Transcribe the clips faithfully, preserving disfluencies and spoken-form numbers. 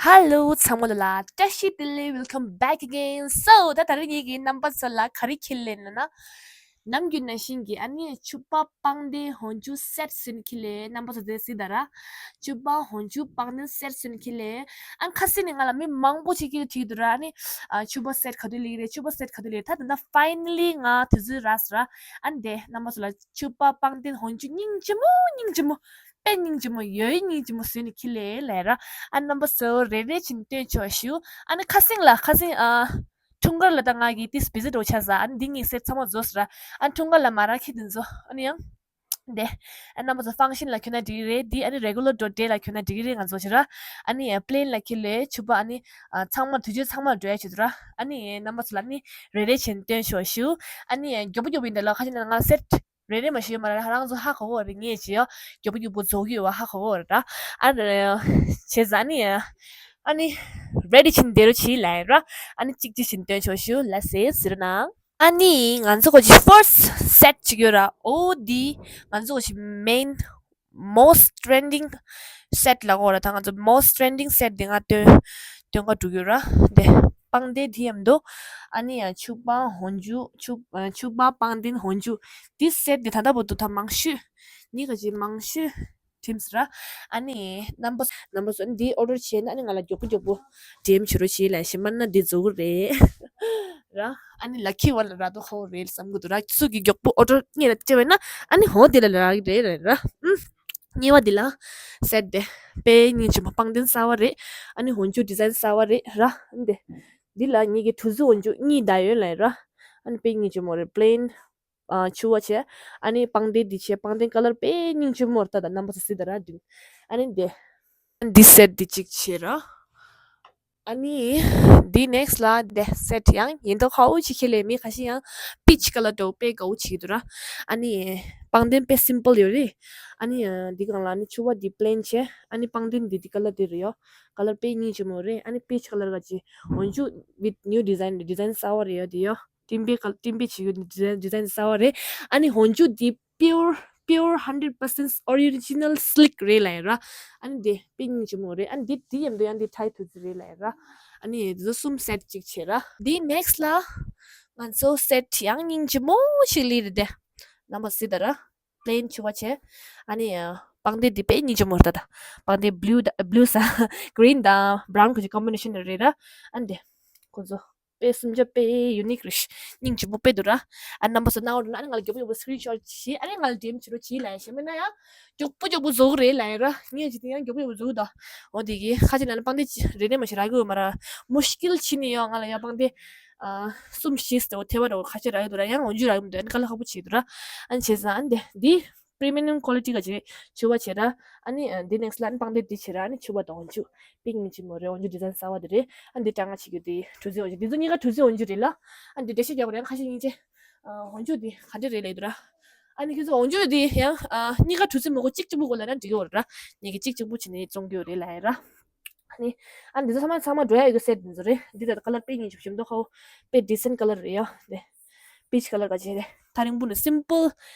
Hello ཚང་མ་ལ་བཀྲ་ཤིས་བདེ་ལེགས། Welcome back again. So ད་ད་རེས་ངེད་ཀྱིས་རྣམ་པ་ཚོ་ལ་ག་རེ་འཁྱེར་སླེབས་ན་ན། ནམ་རྒྱུན་ནང་བཞིན་གྱི་ཨ་ནི་ཕྱུ་པ་པང་གདན་ཧོན་ཇུ་སེ་ཊི་བཟོས་ནས་འཁྱེར་སླེབས། རྣམ་པ་ཚོ་དེ་གཟིགས་དང་ར། ཕྱུ་པ་ཧོན་ཇུ་པང་གདན་སེ་ཊི་བཟོས་ནས་འཁྱེར་སླེབས། ཨ་ཁ་སང་ནས་ང་ལ་མི་མང་པོ་ཞིག་གིས་དྲིས་འདུག་ར། ཨ་ནི་ཨ་ཕྱུ་པ་སེ་ཊི་ག་དུས་སླེབས་ཀྱི་རེད། ཕྱུ་པ་སེ་ཊི་ག་དུས་སླེབས་ཀྱི་རེད། ད་ད་ལྟ་ཕའི་ནལ་ལི་ང་དུས་ཚོད་རག་སོང་ར། ཨ་ནི་དེ་རྣམ་པ་ཚོ་ལ་ཕྱུ་པ་པང་གདན་ཧོན་ཇུ་སྙིང་རྗེ་མོ་སྙིང་རྗེ་མོ། དཔེ་སྙིང་རྗེ་མོ་ཡོད་སྙིང་རྗེ་མོ་བཟོས་ནས་འཁྱེར་སླེབས་ལབ་ར། ཨ་རྣམ་པ་ཚོ་རེ་རེ་བྱས་ནས་སྟོན་ཆོག་ཞུ། ཨ་ནི་ཁ་སང་ལ་ཁ་སང་ཨ་འཁྲུངས་སྐར་ལ་ད་ང་གིས་ཏིས་བི་ཛི་འགྲོ་ཆགས་ས། ཨ་ནི་འདི་གཉིས་སེ་ཊི་ཚང་མ་རྫོགས་སོང་ར། ཨ་འཁྲུངས་སྐར་ལ་མ་རག་ཁྱི་དེ་ཚོ་ཨ་ནི་ཡང་། དེ་ཨ་རྣམ་པ་ཚོ་ཕང་ཤན་ལ་འཁྱེར་ན་འགྲིག་གི་རེད། འདི་ཨ་ནི་རེ་གུ་ལར་འགྲོ་ཌེ་ལ་འཁྱེར་ན་འགྲིག་གི་རེད། ང་ཚོ་ཞུ་ར། ཨ་ནི་པི་ལེན་ལ་འཁྱེར་སླེབས་ཕྱུ་པ་ཨ་ནི་ཨ་ཚང་མ་དུས་ཚོད་ཚང་མ་འགྲོ་ཡ་བྱེད་འདུག་ར། ཨ་ནི་རྣམ་པ་ཚོ་ལ་ནི་རེ་རེ་བྱས་ནས་སྟོན་ཆོག་ཞུ། ཨ་ནི་མགྱོགས་པོ་མགྱོགས་པོ་ཡིན་ད་ལ་ཁ་ཅིག་ན་ང་སེ་ཊི་རེ་རེ་མ་ཞུས་མ་ར། རང་ཚོ་ཧ་གོ་གི་རེད། ངས་ཅི་ཡོ་མགྱོགས་པོ་མགྱོགས་པོ་རྫོགས་ཀྱི་ཡོད་པ་ཧ་གོ་གི་རེད་ད། ཨ་རེ་བྱས་ཙང་ནི་ཨ་ནི་རེ་ཌི་བྱས་ནས་བསྡད་རོགས་བྱེད་ལབ་ར། ཨ་ནི་གཅིག་གཅིག་བྱས་ནས་སྟོན་ཆོག་ཞུ། ལགས་སེ་གཟིགས་རོགས་གནང་། ཨ་ནི་ང་ཚོ་གོ་ཅི་ཕར་སི་ཊི་སེ་ཊི་ཅིག་ཡོད་ར། ཨོ་འདི་ང་ཚོ་གོ་ཅི་མེན་most trending set ལ་གོ་ར། ད་ང་ཚོ་most trending set འདི་ང་སྟོན་སྟོན་ག་འགྲོ་གི་ཡོད་ར། འདི་པང་གདན་འདི་ཡམ་དོ། ཨ་ནི་ཡང་ཕྱུ་པ་ཧོན་ཇུ་ཕྱུ་ཨ་ཕྱུ་པ་པང་གདན་ཧོན་ཇུ་འདི་སེ་ཊི་འདི་ད་ལྟ་བར་དུ་ད་མང་ཤོས་ནི་ག་ཅི་མང་ཤོས་ཐིམ་སི་ར། ཨ་ནི་རྣམ་པ་རྣམ་པ་ཚོ་འདི་ཨོ་ཌར་བྱས་ན་ཨ་ནི་ང་ལ་མགྱོགས་པོ་མགྱོགས་པོ་ཌི་ཨེམ་བྱེད་རོགས་བྱེད་ལབ་ཤེས་མ་ན་འདི་རྫོགས་གི་རེད་ར། ཨ་ནི་ལ་ཁི་ཝན་ལ་རག་མདོག་ཁ་པོ་རེད་བསམ་གི་འདུག་ར། སུ་གི་མགྱོགས་པོ་ཨོ་ཌར་སྔོན་ལ་སྤྲད་པ་ཡིན་ན་ཨ་ནི་ཧོ་དེ་ལ་རག་གི་རེད་ར། ཨུམ། གཉིས་པ་འདི་ལ་སེ་ཊི་དེ་དཔེ་སྙིང་རྗེ་མོ། པང་གདན་གསར་པ་རེད། ཨ་ནི་ཧོན་ཇུ་ཌི་ཛའིན་གསར་པ་རེད་ར། ཨ་ནི་དེ་འདི་ལ་ངེད་ཀྱི་ཐུགས་རྗེ་ཧོན་ཇུ་གཉིས་བསྡད་ཡོད་ལབ་ར། ཨ་ནི་དཔེ་སྙིང་རྗེ་མོ་རེད། པི་ལེན་ཨ་ཕྱུ་པ་བྱས། ཨ་ནི་པང་གདན་འདི་བྱས། པང་གདན་ཀ་ལར་དཔེ་སྙིང་རྗེ་མོ་རེད། ད་ད་རྣམ་པ་ཚོ་གཟིགས་དང་ར། འདི་ཨ་ནི་འདི་འདི་སེ་ཊི་འདི་གཅིག་བྱས་ར། ཨ་ནི་འདི་ནེག་སི་ཊི་ལ་འདི་སེ་ཊི་ཡང་ཡིན་མདོག་ཁ་པོ་ཅིག་ཁྱེར་སླེབས། མི་ཁ་ཤས་ཡང་པིཆ་ཀ་ལར་འདྲ་པོ་དཔེ་དགའ་པོ་བྱེད་ཀྱི་འདུག་ར། ཨ་ནི་པང་གདན་དཔེ་སིམ་པལ་ཡོད་རེད། ཨ་ནི་འདི་སྒང་ལ་ཨ་ནི་ཕྱུ་པ་འདི་པི་ལེན་བྱས། ཨ་ནི་པང་གདན་འདི་འདི་ཀ་ལར་འདི་རེད་ཡོ། ཀ་ལར་དཔེ་སྙིང་རྗེ་མོ་རེད། ཨ་ནི་པིཆ་ཀ་ལར་ག་ཅི་ཧོན་ཇུ་with new design རེད། ཌི་ཛའིན་གསར་པ་རེད་ཡོ་འདི་ཡོ། སྤྲིན་པའི་ཀ་སྤྲིན་པའི་བྱེད་ཡུལ་ཌི་ཛའིན་ཌི་ཛའིན་གསར་པ་རེད། ཨ་ནི་ཧོན་ཇུ་འདི་pure pure hundred percent original slick རེད་ལབ་ཡིན་ར། ཨ་ནི་འདི་དཔེ་སྙིང་རྗེ་མོ་རེད། ཨ་ནི་འདི་འདི་ཡིན་མདོག་ཡང་འདི་ཐའི་ཐུགས་རྗེ་རེད་ལབ་ཡིན་ར། ཨ་ནི་འདི་ཚོ་གསུམ་སེ་ཊི་གཅིག་བྱས་ར། འདི་ནེག་སི་ཊི་ལ་ང་ཚོ་སེ་ཊི་ཡང་སྙིང་རྗེ་མོ་ཞིག་སླེབས་རེད་དེ། རྣམ་པ་གཟིགས་དང་ར། པི་ལེན་ཕྱུ་པ་བྱས། ཨ་ནི་པང་གདན་འདི་དཔེ་སྙིང་རྗེ་མོ་རེད་ད། པང་གདན་བྷུ་ལུ་ད་བྷུ་ལུ་ས་གི་རིན་དང་བྷ་རའུན་གི་ཀོམ་བི་ནེ་ཤན་རེད་ར། ཨ་ནི་འདི་ཁོ་ཚོ་དཔེ་གསུམ་ཆ་དཔེ་ཡུ་ནིག་རེད། སྙིང་རྗེ་པོ་དཔེ་འདུག་ར། ཨ་རྣམ་པ་ཚོ་སྣང་བ་འགྲོ་ན་ཨ་ནི་ང་ལ་མགྱོགས་པོ་མགྱོགས་པོ་སི་ཀི་རིན་ཤོ་ཊི་བྱེད། ཨ་ནི་ང་ལ་ཌི་ཨེམ་བྱེད་རོགས་བྱེད་ལབ་ཡ་ཞེ་མེད་ན་ཡང་མགྱོགས་པོ་མགྱོགས་པོ་བཟོ་གི་རེད་ལབ་ཡ་ར། ངས་ཇི་ཐེངས་ཡང་མགྱོགས་པོ་མགྱོགས་པོ་བཟོ་གི་འདུག་འོ་དེ་གི་ཁ་ཅིག་ལ་ནི་པང་གདན་རེ་རེ་མ་ཞིག་རག་གི་ཡོད་མ་ར། མུ་ཤི་ཀིལ་ཕྱིན་ནས་ཡོད། ང་ལ་ཡ་པང་གདན་ཨ་གསུམ་བཞི་ཟེར་བ་ཐེ་བ་འདྲ་བོ་ཁ་ཤས་རག་གི་འདུག་ར། ཡང་འོན་ཇུ་རག་གི་མི་འདུག་ཨ་ནི་དཀའ་ལས་ཁག་པོ་བྱེད་འདུག་ར། ཨ་ནི་བྱས་ཙང་ཨ་ནི་འདི་པི་རི་མི་ནམ་ཀོ་ལི་ཊི་ག་ཅིག་ཕྱུ་པ་བྱས་ར། ཨ་ནི་འདི་ནེག་སི་ཊི་ལ་ཨ་ནི་པང་གདན་འདི་བྱས་ར། ཨ་ནི་ཕྱུ་པ་དང་འོན་ཇུ་དཔེ་སྙིང་རྗེ་མོ་རེད། འོན་ཇུ་ཌི་ཛའིན་གསར་པ་འདི་རེད། ཨ་ནི་འདི་གྲང་ང་བྱེད་རྒྱུ་འདི་ཐུགས་རྗེ་འོན་ཇུ། འདི་ཚོ་གཉིས་ཀ་ཐུགས་རྗེ་འོན་ཇུ་རེད་ལ། ཨ་ནི་འདི་འགྲེལ་བཤད་རྒྱག་པ་རེད། ཡང་ཁ་ཤས་སྙིང་རྗེ། ཨ་འོན་ཇུ་འདི་ག་འདྲ་རེད་ལབ་འདུག་ར། ཨ་ནི་ཁྱེད་ཚོ་འོན་ཇུ་འདི་ཡང་ཨ་གཉིས་ཀ་ཐུགས་རྗེ་མོ་གོ་གཅིག་གཅིག་པུ་གོ་ལབ་ན་འགྲིག་གི་ཡོད་རེད་ར། ངེད་ཀྱི་གཅིག་གཅིག་པུ་བྱས་ནས་བཙོང་གི་ཡོད་རེད་ལབ་ཡ་ར། ཨ་ནི་ཨ་ནི་འདི་ཚོ་ཚང་མ་ཚང་མ་འགྲོ་ཡ་ཡོད་གི་སེ་ཊི་འདི་ཚོ་རེད། འདི་ད་ཀ་ལར་དཔེ་སྙིང་རྗེ་པོ་ཞིམ་མདོག་ཁ་པོ་དཔེ་ཌི་སེན་ཊི་ཀ་ལར་རེད་ཡ། འདི་པིཆ་ཀ་ལར་ག་ཅིག་རེད། ཐག་རིང་པོ་ནས་སིམ་པལ་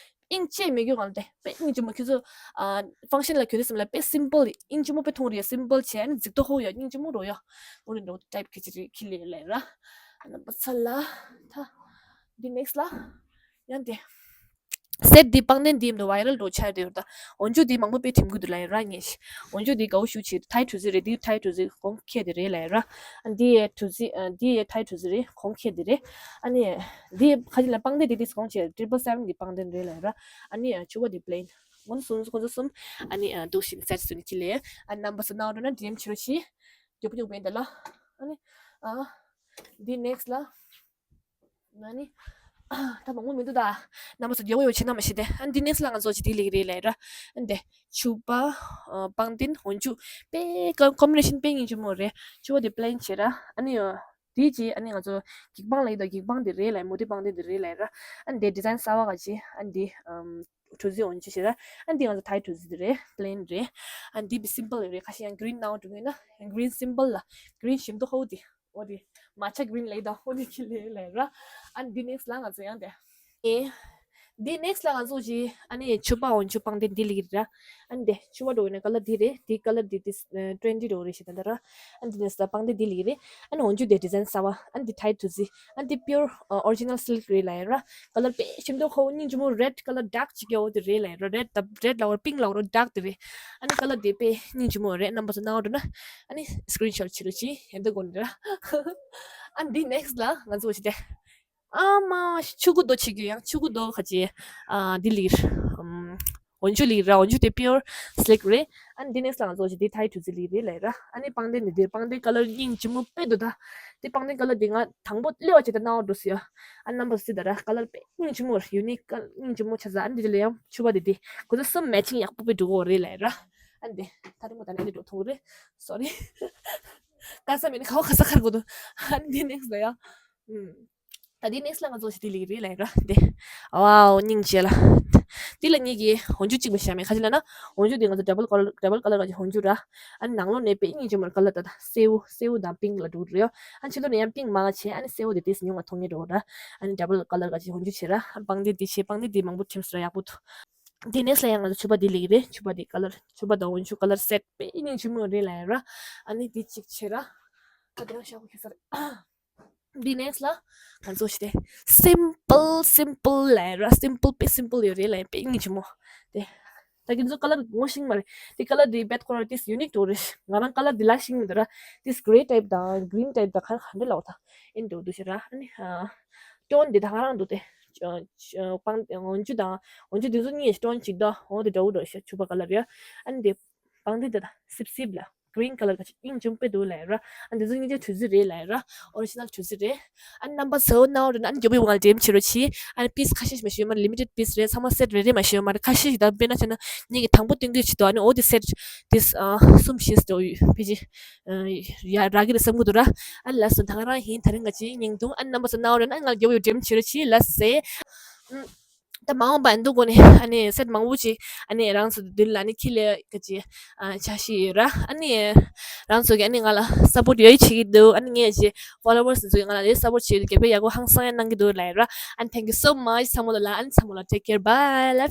དབྱིངས་ཆད་མེད་རྒྱུ་གང་དེ་དཔེ་སྙིང་རྗེ་མོ། ཁྱོད་ཚོ་ཨ་ཕང་ཤན་ལ་གྱོན་དུས་ཙམ་ལ་དཔེ་སིམ་པལ་དབྱིངས་ཆད་མོ་དཔེ་མཐོང་རེད་ཡ། སིམ་པལ་བྱས་ཨ་ནི་རྫིག་མདོག་ཁ་པོ་ཡ་སྙིང་རྗེ་མོ་རོ་ཡ། འོ་ནི་འདྲ་བོ་ཊའིབ་ཁ་ཅིག་རེད། ཁྱི་ལས་ལས་ར། ཨ་རྣམ་པ་ཚོ་ལ་ད་འདི་ནེག་སི་ཊི་ལ་ཡང་དེ། སེ་ཊི་འདི་པང་གདན་འདི་ཡིན་ད་ཝའི་རལ་འགྲོ་ཆགས་བསྡད་ཡོད་ད། འོན་ཇུ་འདི་མང་པོ་དཔེ་དྲན་གྱི་འདུག་ལབ་ཡ་ར་ངས། འོན་ཇུ་འདི་དགའ་པོ་ཞེ་པོ་བྱེད། ཐའི་ཊུ་ཛི་རེད། འདི་ཐའི་ཊུ་ཛི་གོང་ཁེ་འདི་རེད་ལབ་ཡ་ར། ཨ་འདི་ཡའི་ཊུ་ཛི་ཨ་འདི་ཡའི་ཐའི་ཊུ་ཛི་རེད། གོང་ཁེ་འདི་རེད། ཨ་ནི་འདི་ཁ་ཅིག་ལ་པང་གདན་འདི་འདི་གོང་ཁེ་ཊི་རི་པལ་སེ་བེན་གི་པང་གདན་རེད་ལབ་ཡ་ར། ཨ་ནི་ཕྱུ་པ་འདི་པི་ལེན། ཁོང་ཚོ་གསུམ་ཁོང་ཚོ་གསུམ་ཨ་ནི་འདུག་ཤིང་སེ་ཊི་བཟོས་ནས་ཁྱི་ལས། ཨ་རྣམ་པ་ཚོ་སྣང་བ་འགྲོ་ན་ཌི་ཨེམ་བྱེད་རོགས་བྱེད། མགྱོགས་པོ་མགྱོགས་པོ་ཡིན་ད་ལ། ཨ་ནི་ཨ་འདི་ནེག་སི་ཊི་ལ། ཨ་ནི། ད་མང་པོ་མི་འདུག་ད། རྣམ་པ་ཚོ་རྒྱལ་པོ་ཡོད་བྱེད་ན་མ་ཤེས་ཏེ། ཨ་འདི་ནེག་སི་ཊི་ལ་ང་ཚོ་ཅི་དེ་ལེགས་རེད་ལབ་ར། ཨ་འདི་ཕྱུ་པ། ཨ་པང་གདན་འོན་ཇུ། དཔེ་ཀ་ཀོམ་བི་ནེ་ཤན་དཔེ་སྙིང་རྗེ་མོ་རེད། ཕྱུ་པ་དེ་པི་ལེན་བྱེད་ར། ཨ་ནི་དེ་རྗེས་ཨ་ནི་ང་ཚོ་འགྱིག་པང་ལ་ཡིན་ད་འགྱིག་པང་དེ་རེད་ལབ། མུ་ཏིག་པང་གདན་དེ་རེད་ལབ་ར། ཨ་འདི་ཌི་ཛའིན་གསར་པ་ག་ཅི་ཨ་འདི་ཨམ་ཊུ་ཛི་འོན་ཇུ་བྱེད་ར། ཨ་འདི་ང་ཚོ་ཐའི་ཊུ་ཛི་དེ་རེད། པི་ལེན་རེད། ཨ་འདི་བི་སིམ་པལ་རེད། ཁ་ཤས་ཡང་གི་རིན་སྣང་བ་འགྲོ་གི་ཡོད་ན་ཡང་གི་རིན་སིམ་པལ་ལ་གི་རིན་ཞིམ་མདོག་ཁ་པོ་དེ། འོ་དེ་མ་ཆ་གི་རིན་ལེགས་དང་འོ་དེ་ཁྱི་ལས་ལས་ར། ཨ་འདི་ནེག་སི་ཊི་ལ་ང་ཚོ་ཡང་དེ། ཨེ། འདི་next་ལ་ང་ཚོ་ཅི་ཨ་ནི་ཕྱུ་པ་འོན་ཆུ་པང་གདན་འདི་ལིག་ར། ཨ་ནི་དེ་ཕྱུ་པ་འགྲོ་ཡིན་ན་ཀ་ལར་འདི་རེད། འདི་ཀ་ལར་འདི་ཏིས་ཊུ་ཝེན་ཊི་འགྲོ་རེད་ཤི་ད་ད་ར། ཨ་ནི་འདི་next་ལ་པང་གདན་འདི་ལིག་རེད། ཨ་ནི་འོན་ཆུ་དེ་ཌི་ཛའིན་གསར་པ། ཨ་ནི་འདི་tight་ཐུ་ཟི། ཨ་ནི་འདི་pure original silk་རེད་ལ་ཡ་ར། ཀ་ལར་དཔེ་ཞིམ་མདོག་ཁོ་སྙིང་རྗེ་མོ་red་ཀ་ལར་dark་ཅིག་ཡོད་དེ་རེད་ལ་ཡ་ར། red་ད་red་ལ་བར་pink་ལ་བར་dark་དེ་རེད། ཨ་ནི་ཀ་ལར་དེ་དཔེ་སྙིང་རྗེ་མོ་རེད། རྣམ་པ་ཚོ་སྣང་བ་འགྲོ་ན་ཨ་ནི་screenshot་བྱེད་རོགས་གྱིས། ཡ་འདི་དགོས་ནི་ར། ཨ་ནི་འདི་next་ལ་ང་ཚོ་ཞི་དེ། ཨ་མ་ཆུ་གུ་རྡོ་ཆེ་གུ་ཡང་ཆུ་གུ་རྡོ་ཁ་ཅེ། ཨ་འདི་ལིར། ཨམ། འོན་ཆུ་ལིར་ར། འོན་ཆུ་དེ་pure silk་རེད། ཨ་ནི་འདི་next་ལ་ང་ཚོ་ཞི་དེ་tight་ཐུ་ཟི་ལིར་རེད་ལ་ཡ་ར། ཨ་ནི་པང་གདན་འདི་འདིར་པང་གདན་ཀ་ལར་སྙིང་རྗེ་མོ་དཔེ་འདུག་ད། འདི་པང་གདན་ཀ་ལར་འདི་ང་དང་པོ་སླེབས་པ་ཅིག་ད་སྣང་བ་འགྲོ་སི་ཡ། ཨ་རྣམ་པ་སི་ད་ར་ཀ་ལར་དཔེ་སྙིང་རྗེ་མོ་unique་ཀ་སྙིང་རྗེ་མོ་ཆ་ས། ཨ་ནི་འདི་ལ་ཡང་ཕྱུ་པ་འདི་འདི་ཁོ་ཚོ་གསུམ་matching་ཡག་པོ་དཔེ་འགྲོ་གོ་རེད་ལ་ཡ་ར། ཨ་ནི་འདི་ཐ་རི་མོ་ད་ནི་འདི་འགྲོ་ཐུང་རེད། sorry། ཀ་ས་མེད་ནི་ཁ་བ་ཁ་ས་ཁར་གོ་དུ། ཨ་ནི་འདི་next་ལ་ཡ། ཨུམ། ད་འདི་next་ལ་ང་ཚོ་ཞི་དེ་ལིག་རེད་ལ་ཡ་ར་འདི། ཝའོ་སྙིང་རྗེ་ལ། འདི་ལ་ངེད་ཀྱི་འོན་ཆུ་གཅིག་མ་བཞག་མེད་ཁ་ཅིག་ལ་ན། འོན་ཆུ་འདི་ང་ཚོ་double colour double colour་ག་ཅིག་འོན་ཆུ་ར། ཨ་ནང་ལོགས་ནས་དཔེ་སྙིང་རྗེ་མོ་ཀ་ལར་ད་ད་སེའུ་སེའུ་དང་pink་ལ་འགྲོ་རེད་ཡ། ཨ་ཕྱི་ལོགས་ནས་ཡང་pink་མང་ཆེ། ཨ་ནི་སེའུ་དེ་ཏིས་ཉུང་བ་མཐོང་ངེས་འགྲོ་ར། ཨ་ནི་double colour་ག་ཅིག་འོན་ཆུ་བྱེད་ར། ཨ་པང་གདན་འདི་བྱེད། པང་གདན་འདི་མང་པོ་ཁྲིམས་སུ་ར་ཡག་པོ་འདུག་འདི་next་ལ་ཡང་ང་ཚོ་ཕྱུ་པ་འདི་ལིག་རེད། ཕྱུ་པ་འདི་ཀ་ལར་ཕྱུ་པ་དང་འོན་ཆུ་ཀ་ལར་སེཊ་དཔེ་སྙིང་རྗེ་མོ་རེད་ལ་ཡ་ར། ཨ་ནི་འདི་གཅིག་བྱེད་ར། ཨ་དེ་རང་ཤག་པོ་ཁེ་ས་རེད། འདི་next་ལ་ང་ཚོ་ཞི་དེ་simple simple་ལ་ཡ་ར། simple་དཔེ་simple་ཡོད་རེད་ལ་ཡ་དཔེ་སྙིང་རྗེ་མོ། དེ་ད་ཁྱེད་ཚོ་ཀ་ལར་ངོ་ཤེས་མ་རེད། དེ་ཀ་ལར་འདི་བེད་ཁོ་ར་ཏིས་unique་འགྲོ་རེད། ང་རང་ཀ་ལར་འདི་ལ་ཤེས་མི་འདུག་ར། ཏིས་grey type་དང་green type་དང་ག་ག་འདྲ་ལ་འོ་ད་ཨིན་འགྲོ་འདུག་ཤི་ར། ཨ་ནི་ཨ་ཊོན་འདི་ད་ག་རང་འདུག་སྟེ། ཨ་ཨ་པང་འོན་ཆུ་དང་འོན་ཆུ་འདི་ཚོ་གཉིས་ཊོན་གཅིག་ད་འོ་དེ་འདྲ་བོ་འགྲོ་ཤི། ཕྱུ་པ་ཀ་ལར་རེད། ཨ་ནི་དེ་པང་འདི་འདི་ད་སིབ་སིབ་ལ་green colour་ག་ཅིག་སྙིང་རྗེ་མོ་དཔེ་འདུག་ལ་ཡ་ར། ཨ་འདི་ཚོ་སྙིང་རྗེ་ཐུ་ཟི་རེད་ལ་ཡ་ར། original་ཐུ་ཟི་རེད། ཨ་རྣམ་པ་ཚོ་སྣང་བ་འགྲོ་ན་ཨ་ནི་མགྱོགས་པོ་ང་ལ་ཌི་ཨེམ་བྱེད་རོགས་གྱིས། ཨ་ནི་piece་ཁ་ཤས་ཤིག་མ་ཞུས་མ་རེད། limited piece་རེད། ཚང་མ་སེཊ་རེ་རེ་མ་ཞུས་མ་རེད། ཁ་ཤས་ཤིག་ད་དཔེར་ན་བྱས་ན་ངེད་ཀྱི་དང་པོ་སྟོན་གྱི་བྱེད་དོ། ཨ་ནི་འོ་དེ་སེཊ་ཏིས་ཨ་གསུམ་བཞི་ཙམ་ཕལ་ཆེར་ཡ་རག་གི་རེད་བསམ་གྱི་འདུག་ར། ཨ་ནི་ལགས་སོ་ད་ག་རང་ཡིན། ད་རིང་ང་ཅིག་ཉིན་ཐུང་། ཨ་ནི་རྣམ་པ་ཚོ་སྣང་བ་འགྲོ་ན་ཨ་ནི་ང་ལ་མགྱོགས་པོ་ཌི་ཨེམ་བྱེད་རོགས་གྱིས་ལགས་སེ། ཨ་ད་མ་འོངས་པ་ཨ་འདུག་གོ་ནས་ཨ་ནི་སེཊ་མང་པོ་ཅིག་ཨ་ནི་རང་ཚོ་མདུན་ལ་ཨ་ནི་ཁྱི་ལས་ཀ་ཅིག་ཨ་ཆ་ཤི་ཡོད་ར། ཨ་ནི་རང་ཚོ་གི་ཨ་ནི་ང་ལ་སཔོརཊ་ཡོད་བྱེད་ཀྱི་འདུག་ཨ་ནི་ངས་ཅིག་followers་ཚོ་གི་ང་ལ་ལས་སཔོརཊ་བྱེད་ཀྱི་འདུག་དགེ་བའི་ཡག་པོ་ཧང་སང་ཡང་གནང་གི་འདུག་ལ་ཡ་ར། ཨ་ནི་thank you so much ཚང་མ་ལ་ལ། ཨ་ནི་ཚང་མ་ལ་take care, bye, love you.